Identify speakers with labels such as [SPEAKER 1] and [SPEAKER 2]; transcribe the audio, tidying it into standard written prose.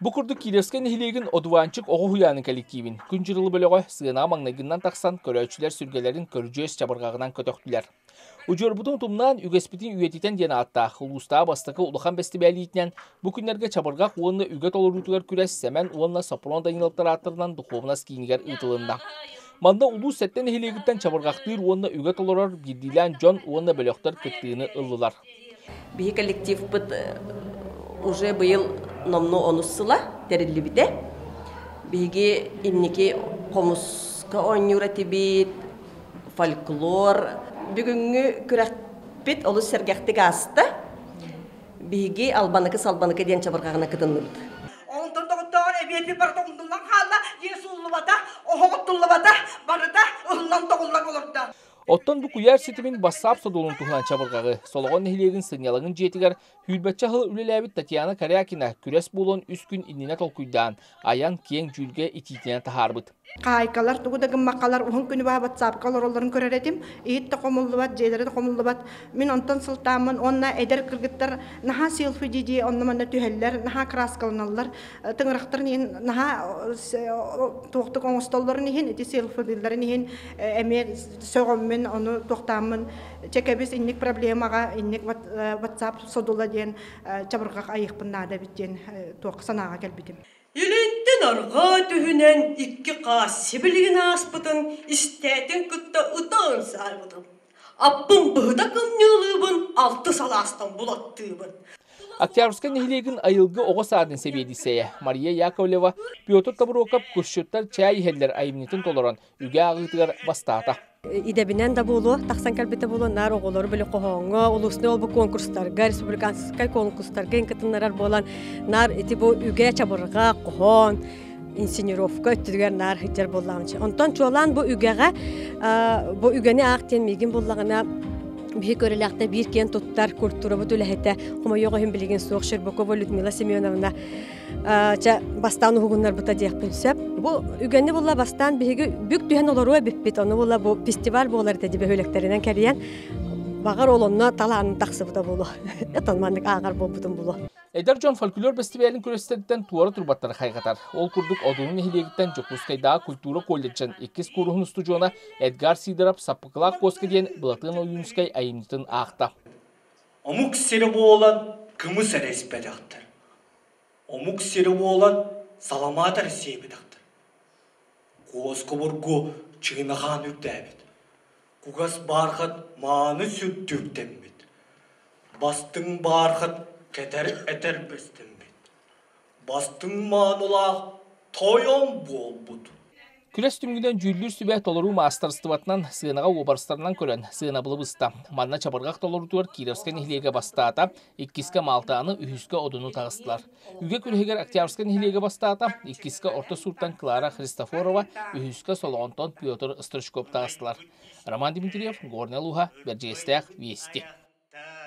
[SPEAKER 1] Бу курдук Кировскай нэһилиэгин Одуванчик оҕо уһуйаанын кэлэктиибин күн дьырылы бөлөҕө сыанаҕа маҥнайгынан тахсан көрөөччүлэр сүргэлэрин көрүдьүөс чабырҕаҕынан көтөхтүлэр. Удьуорбутун утумнаан, үгэспитин үйэтитэн диэн ааттаах улуустааҕы бастакы улахан бэстибээлиитинэн бу күннэргэ чабырҕах уонна үгэ толоруутугар күрэс Сэмэн уонна Сопрон Даниловтар ааттарынан духуобунас киинигэр ыытылынна. Манна улуус сэттэ нэһилиэгиттэн чабырҕахтыыр уонна үгэ толорор биирдиилээн дьон уонна бөлөхтөр кыттыыны ыллылар.
[SPEAKER 2] Биһи коллективпыт уже быйыл номнуо онус сыла тэриллибитэ. Биһиги инники хомуска оонньуур этибит, фольклор. Бүгүҥҥү күрэхпит олус сэргэхтик ааста. Биһиги Албаныкы-Салбаныкы диэн чабырҕаҕына кытынныбыт.
[SPEAKER 3] Онтон доҕоттоор эбиэпи барыта умнуллан хаалла, дьиэ сууллубата, оһох оттуллубата, барыта ыһыллан-тоҕуллан олордо.
[SPEAKER 1] Оттон бу куйаар ситимин бассаап содулун туһунан чабырҕаҕы Солоҕон нэһилиэгин сынньалаҥын дьиэтигэр сүүрбэччэ сыл үлэлээбит Татьяна Корякина күрэс буолуон үс күн иннинэ толкуйдаан, айан киэҥ дьүүлгэ итиитинэн таһаарбыт.
[SPEAKER 4] Хаайкалар тугу да гыммаккалар уһун күнү быһа ватсапка олороллорун көрөр этим. Иһит да хомуллубат, дьиэлэрэ да хомуллубат. Мин онтон сылтааммын уонна эдэр кыргыттар наһаа селфи дии-дии онно-манна түһэллэр, наһаа краскаланаллар. Тыҥырахтарын иһин наһаа туохтук оҥостоллорун иһин, ити селфилииллэрин иһин эмиэ сөҕөммүн, ону туохтааммын чэ кэбис инник проблемаҕа, инник ватсап содула диэн чабырҕах айыахпын наада эбит диэн туох санааҕа кэлбитим.
[SPEAKER 5] Илинтэн арҕаа түһүнэн икки хаас сибилигин ааспытын истээтин кытта ытаан саарбытым. Аппын быһыта кымньыылыыбын, алты салаастан булаттыыбын.
[SPEAKER 1] Октябрьскай нэһилиэгин Айылгы оҕо саадын сэбиэдиссэйэ Мария Яковлева Петр Тобуруокап Кусчуттар чээй иһэллэр айымньытын толорон үгэ ааҕыытыгар бастаата.
[SPEAKER 6] Идэбинэн да буолуо, тахсан кэлбитэ буолуо, наар оҕолору били хоһооҥҥо, улуусный ол бу конкурстарга, республиканскай конкурстарга кытыннарар буолан, наар ити бу үгэ чабырҕа, хоһоон, инсценировка өттүгэр наар сылдьар буоллаҕым. Онтон чуолаан бу үгэҕэ, бу үгэни аах диэн миигин буллаҕына, биһи көрүлээхтэ биир киэн туттар культурабыт үлэһитэ, хомойуох иһин билигин суох Щербакова Людмила Семеновна чэ бастаан уһугуннарбыта диэхпин сөп. Бу үгэни була бастаан биһиги бүк түһэн олоруо эбиппит. Ону була бу фестиваль буолар этэ бөһүөлэктэринэн кэрийэн баҕар ол онно талааным тахсыбыта буолуо. Этон маннык ааҕар буолбутум буолуо.
[SPEAKER 1] Эдэр дьон фольклор бэстибээлин күрэстэриттэн туора турбаттары хайҕатар. Ол курдук Одуну нэһилиэгиттэн Дьокуускайдааҕы культура колледжын иккис кууруһун устудьуона Эдгар Сидоров «Саппыкылаах куоска» диэн Былатыан Ойуунускай айымньытын аахта.
[SPEAKER 7] Омук сирэ буолан кымыс эрэ испэтэхтэр. Омук сирэ буолан саламаат эрэ сиэбэтэхтэр. Куоска обургу чыынахаан үрдээбит. Кугас баархат мааны сүрдүктэммит. Бастыҥ баархат кэтэр этэрбэстэммит. Бастыҥ маанылаах тойон буолбут.
[SPEAKER 1] Күрэс түмүгүнэн дьүүллүүр сүбэ толоруу маастарыстыбатынан сыанаҕа уобарастарынан көрөн сыанабылы быста. Манна чабырҕах толоруутугар Кировскай нэһилиэгэ бастаата, иккискэ Маалтааны, үһүскэ Одуну таҕыстылар. Үгэ күрэһигэр Октябрьскай нэһилиэгэ бастаата, иккискэ Орто Сууртан Клара Христофорова, үһүскэ Солоҕонтон Петр Стручков таҕыстылар. Роман Дмитриев, Горнай улууһа, Бэрдьигэстээх, Вести.